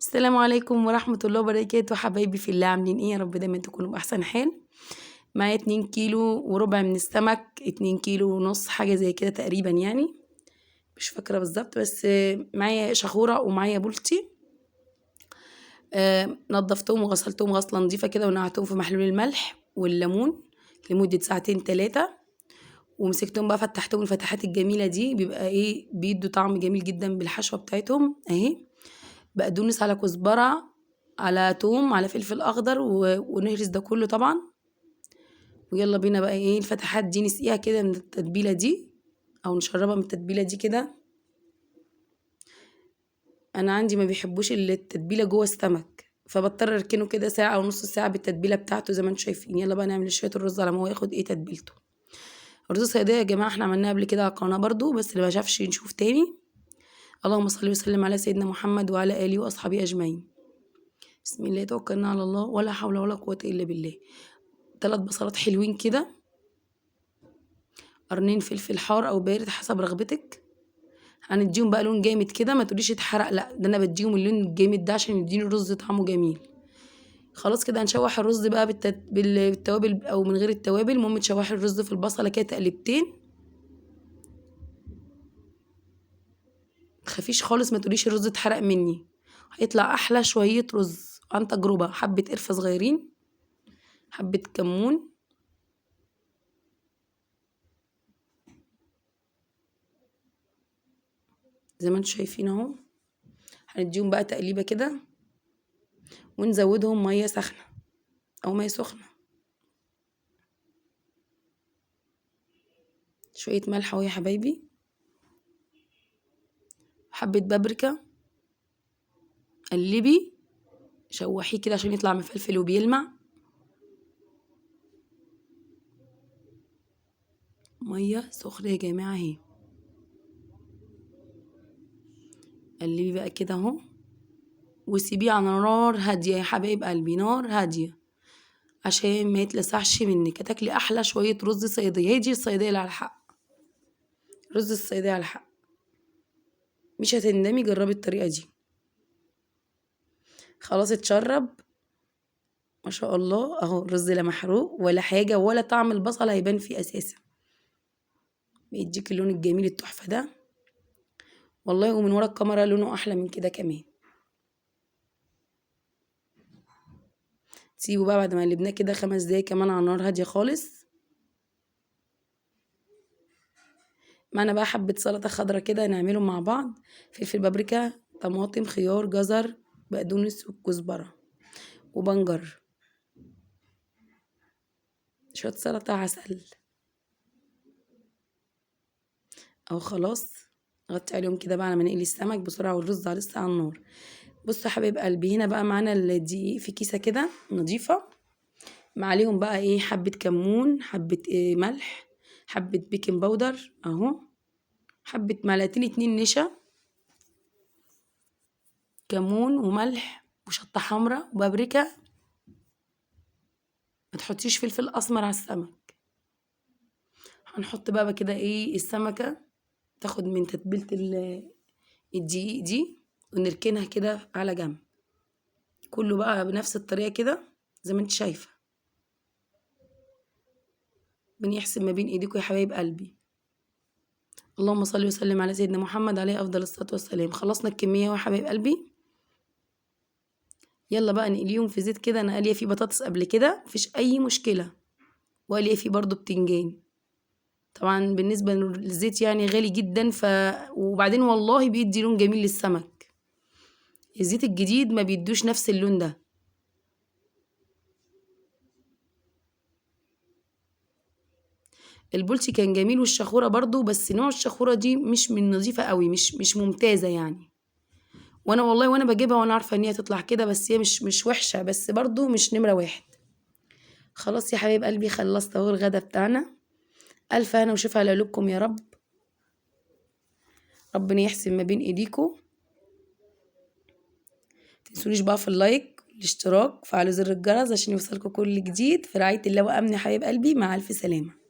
السلام عليكم ورحمة الله وبركاته. حبايبي في الله، عاملين ايه؟ يا رب دايما تكونوا بأحسن حال. معايا 2 كيلو وربع من السمك، 2 كيلو ونص حاجة زي كده تقريبا، يعني مش فاكرة بالظبط، بس معايا شخورة ومعايا بولتي. نظفتهم وغسلتهم غسلة نظيفة كده، ونقعتهم في محلول الملح والليمون لمدة ساعتين 3، ومسكتهم بقى فتحتهم الفتحات الجميلة دي، بيبقى ايه، بيدوا طعم جميل جدا بالحشوة بتاعتهم اهي. بقدونس على كزبرة على توم على فلفل اخضر، ونهرس ده كله طبعا. ويلا بينا بقى ايه الفتحات دي نسقيها كده من التتبيلة دي، او نشربها من التتبيلة دي كده. انا عندي ما بيحبوش التتبيلة جوه السمك، فبضطر اركنه كده ساعة او نص ساعة بالتتبيلة بتاعته زي ما انتم شايفين. يلا بقى نعمل شوية الرز على ما هو ياخد ايه تتبيلته. الرز الصيادية يا جماعة احنا عملناها قبل كده على القناة برضو، بس اللي ما شافش نشوف تاني. اللهم صل وسلم على سيدنا محمد وعلى آله وأصحابه أجمعين. بسم الله، توكلنا على الله، ولا حول ولا قوة إلا بالله. 3 بصلات حلوين كده، قرنين فلفل حار أو بارد حسب رغبتك. هنديهم بقى لون جامد كده، ما تقوليش اتحرق، لا ده أنا بديهم اللون الجامد ده عشان يديني الرز طعمه جميل. خلاص كده هنشوح الرز بقى بالتوابل أو من غير التوابل. المهم تشوحي الرز في البصلة كده تقلبتين، متخافيش خالص، ما تقوليش الرز اتحرق مني، هيطلع احلى شوية رز عن تجربه. حبه قرفه صغيرين، حبه كمون، زي ما انتم شايفين اهو. هنديهم بقى تقليبه كده، ونزودهم مية سخنة او مية سخنة، شوية ملح اهو يا حبايبي، حبة بابريكا. قلبي شوحيه كده عشان يطلع مفلفل وبيلمع. مية سخنة يا جماعة اهي. قلبي بقى كده اهو، وسيبيه على نار هادية يا حبايب قلبي، نار هادية عشان ما يتلسعش منك. هتاكلي احلى شوية رز صياديه. هي دي الصياديه اللي على الحق، رز الصياديه على الحق، مش هتندمي. جربي الطريقة دي. خلاص اتشرب ما شاء الله اهو، الرز لا محروق ولا حاجة، ولا طعم البصل هيبان فيه اساسا، بيديك اللون الجميل التحفة ده والله. ومن ورا الكاميرا لونه احلى من كده كمان. سيبه بقى بعد ما قلبناه كده 5 دقايق كمان على نار هادية خالص. معنا بقى حبه سلطة خضراء كده نعملهم مع بعض، فلفل بابريكا، طماطم، خيار، جزر، بقدونس وكزبره وبنجر، شوية سلطة عسل اهو. خلاص غطي عليهم كده بقى على ما نقلي السمك بسرعة، والرز لسه على النار. بصوا يا حبايب قلبي، هنا بقى معانا الدقيق في كيسه كده نظيفة، مع عليهم بقى ايه حبه كمون، حبه إيه ملح، حبه baking powder اهو، حبه معلقتين 2 نشا، كمون وملح وشطه حمراء وبابريكا. ما تحطيش فلفل اسمر على السمك. هنحط بقى كده ايه السمكة تاخد من تتبيله الدقيق دي، ونركنها كده على جنب. كله بقى بنفس الطريقة كده زي ما انت شايفه، بنحسب ما بين ايديكم يا حبايب قلبي. اللهم صل وسلم على سيدنا محمد عليه افضل الصلاة والسلام. خلصنا الكمية يا حبايب قلبي، يلا بقى نقليهم في زيت كده. انا قاليه فيه بطاطس قبل كده، مفيش اي مشكلة، وقاليه فيه برضو بتنجان. طبعا بالنسبة للزيت يعني غالي جدا، وبعدين والله بيدي لون جميل للسمك. الزيت الجديد ما بيدوش نفس اللون ده. البولتي كان جميل، والشخوره برضو، بس نوع الشخوره دي مش من نظيفة قوي، مش ممتازة يعني. وانا والله وانا بجيبها وانا عارفه ان هي تطلع كده، بس هي مش وحشة، بس برضو مش نمره 1. خلاص يا حبايب قلبي، خلصت اهو الغدا بتاعنا. الف هنا وشفا على قلوبكم يا رب، ربنا يحسن ما بين ايديكم. متنسونيش بقى في اللايك والاشتراك، وفعلوا زر الجرس عشان يوصلكم كل جديد. في رعاية الله وامن يا حبايب قلبي، مع الف سلامه.